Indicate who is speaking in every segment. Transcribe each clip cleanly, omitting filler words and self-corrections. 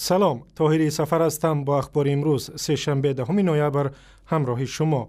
Speaker 1: Салом, Тоҳири Сафар ҳастам. Бо ахбори имрӯз, сешанбе, 10 ноябр, ҳамроҳи шумо.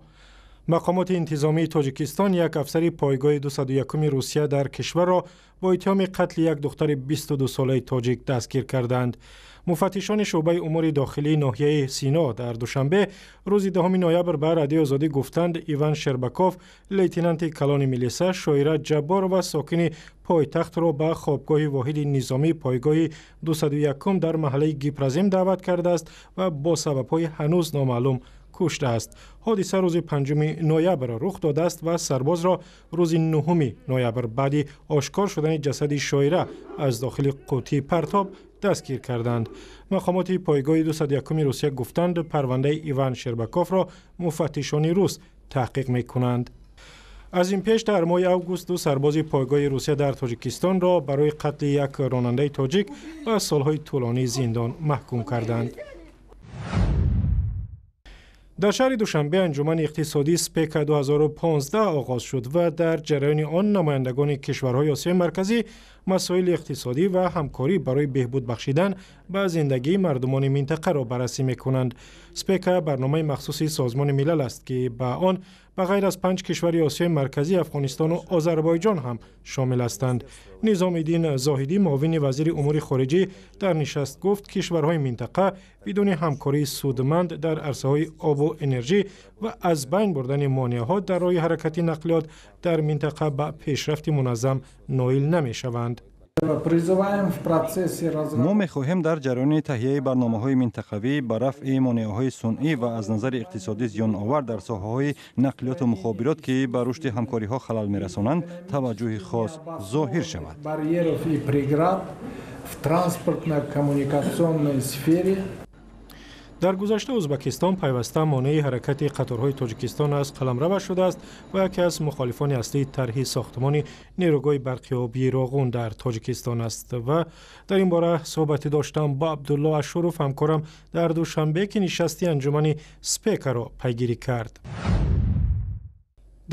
Speaker 1: Мақомоти интизомии Тоҷикистон як афсари пойгоҳи 201-уми Русия дар кишварро бо иттиҳоми қатли як духтари 22-солаи тоҷик дастгир карданд. Муфаттишони шӯъбаи умури дохилии ноҳияи Сино дар Душанбе рӯзи 10 ноябр ба Радиои Озодӣ гуфтанд, Иван Шербаков, лейтенанти калони милиса, Шоира Ҷабборова, сокини пойтахтро ба хобгоҳи воҳиди низомии пойгоҳи 201 дар маҳаллаи Гипразим даъват кардааст ва бо сабабҳои ҳанӯз номаълум куштааст. Ҳодиса рӯзи 5 ноябр рух додааст ва сарбозро рӯзи 9 ноябр баъди ошкор шудани ҷасади Шоира аз дохили қуттии партоб дастгир карданд. Мақомоти пойгоҳи 201-уми Русия гуфтанд, парвандаи Иван Шербаковро муфаттишони рус таҳқиқ мекунанд. Аз ин пеш дар моҳи август ду сарбози пойгоҳи Русия дар Тоҷикистонро барои қатли як ронандаи тоҷик ба солҳои тӯлонии зиндон маҳкум карданд. Дар шаҳри Душанбе анҷумани иқтисодии Спека 2015 оғоз шуд ва дар ҷараёни он намояндагони кишварҳои Осиёи Марказӣ масоили иқтисодӣ ва ҳамкорӣ барои беҳбуд бахшидан ба зиндагии мардумони минтақаро баррасӣ мекунанд. Спека барномаи махсуси Созмони Милал аст, ки ба он ба ғайр аз панҷ кишвари Осиёи Марказӣ, Афғонистону Озарбойҷон ҳам шомил ҳастанд. Низомиддин Зоҳидӣ, муовини вазири умури хориҷӣ, дар нишаст гуфт, кишварҳои минтақа бидуни ҳамкории судманд дар арсаҳои обу энержӣ ва аз байн бурдани монеаҳо дар роҳи ҳаракати нақлиёт дар минтақа ба пешрафти муназзам ноил намешаванд.
Speaker 2: Мо мехоҳем дар ҷараёни таҳияи барномаҳои минтақавӣ ба рафъи монеаҳои сунъӣ ва аз назари иқтисодӣ зиёновар дар соҳаҳои нақлиёту мухобирот, ки ба рушди ҳамкориҳо халал мерасонанд, таваҷҷӯҳи хос зоҳир шавад.
Speaker 3: В транспортно-коммуникационной сфере.
Speaker 1: Дар гузашта Ӯзбекистон пайваста монеи ҳаракати қаторҳои Тоҷикистон аз қаламраваш шудааст ва яке аз мухолифони аслии тарҳи сохтмони нерӯгоҳи барқи обии Роғун дар Тоҷикистон аст. Ва дар ин бора суҳбате доштам бо Абдулло Ашуров, ҳамкорам дар Душанбе, ки нишасти анҷумани Спекаро пайгирӣ кард.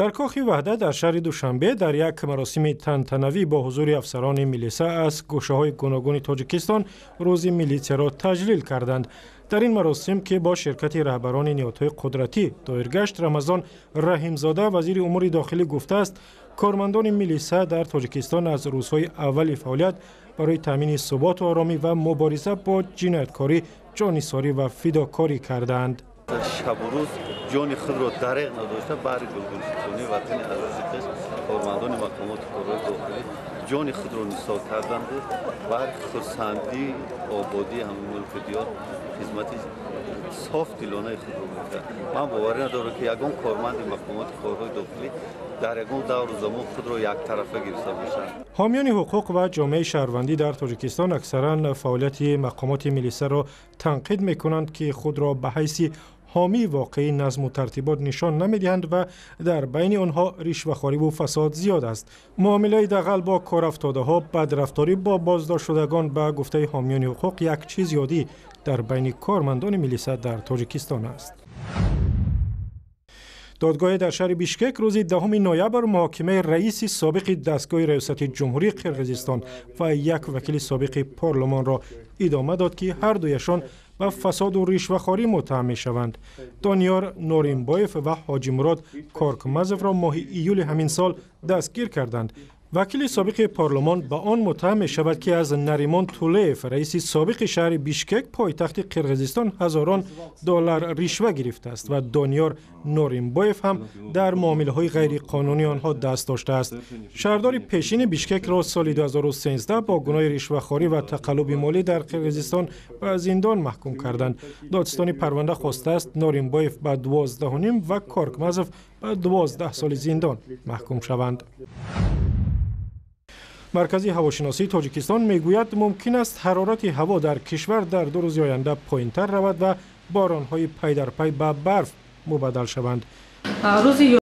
Speaker 1: Дар Кохи Ваҳдат дар шаҳри Душанбе дар як маросими тантанавӣ бо ҳузури афсарони милиса аз гӯшаҳои гуногуни Тоҷикистон рӯзи милитсияро таҷлил карданд. Дар ин маросим, ки бо ширкати раҳбарони ниҳодҳои қудратӣ доир гашт, Рамазон Раҳимзода, вазири умури дохилӣ, гуфтааст, кормандони милиса дар Тоҷикистон аз рӯзҳои аввали фаъолият барои таъмини суботу оромӣ ва мубориза бо ҷинояткорӣ ҷоннисорӣ ва фидокорӣ кардаанд.
Speaker 4: Шабу рӯз ҷони худро дареғ надошта, баҳри гулгулшукунии ватани азизи хеш кормандони мақомоти корҳои дохилӣ ҷони худро нисор карданду баҳри хурсандӣ, ободии ҳамин мулку диёр хизмати соф дилонаи худро мекард. Ман боварӣ надорам, ки ягон корманди мақомоти корҳои дохилӣ дар ягон давру замон худро яктарафа гирифта бошад.
Speaker 1: Ҳомиёни ҳуқуқ ва ҷомеаи шаҳрвандӣ дар Тоҷикистон аксаран фаъолияти мақомоти милисаро танқид мекунанд, ки худро ба ҳайси ҳомии воқеии назму тартибот нишон намедиҳанд ва дар байни онҳо ришвахориву фасод зиёд аст. Муомилаи дағал бо корафтодаҳо, бадрафторӣ бо боздоштшудагон, ба гуфтаи ҳомиёни ҳуқуқ, як чиз ёдӣ дар байни кормандони милиса дар Тоҷикистон аст. Додгоҳе дар шаҳри Бишкек рӯзи 10 ноябр муҳокимаи раиси собиқи дастгоҳи раёсати ҷумҳурии Қирғизистон ва як вакили собиқи парлумонро идома дод, ки ҳар дуяшон ба фасоду ришвахорӣ муттаҳам мешаванд. Дониёр Норимбоев ва Ҳоҷимурод Коркмазовро моҳи июли ҳамин сол дастгир карданд. Вакили собиқи парлумон ба он муттаҳам мешавад, ки аз Наримон Тулеев, раиси собиқи шаҳри Бишкек, пойтахти Қирғизистон, ҳазорон доллар ришва гирифтааст ва Дониёр Норимбоев ҳам дар муомилаҳои ғайриқонунии онҳо даст доштааст. Шаҳрдори пешини Бишкекро соли 2013 бо гуноҳи ришвахорӣ ва тақаллуби молӣ дар Қирғизистон ба зиндон маҳкум карданд. Додситони парванда хостааст, Норимбоев ба 12,5 ва Коркмазов ба 12 соли зиндон маҳкум шаванд. Маркази ҳавошиносии Тоҷикистон мегӯяд, мумкин аст ҳарорати ҳаво дар кишвар дар 2 рӯзи оянда поинтар равад ва боронҳои пайдарпай ба барф мубаддал шаванд.
Speaker 5: Рӯзи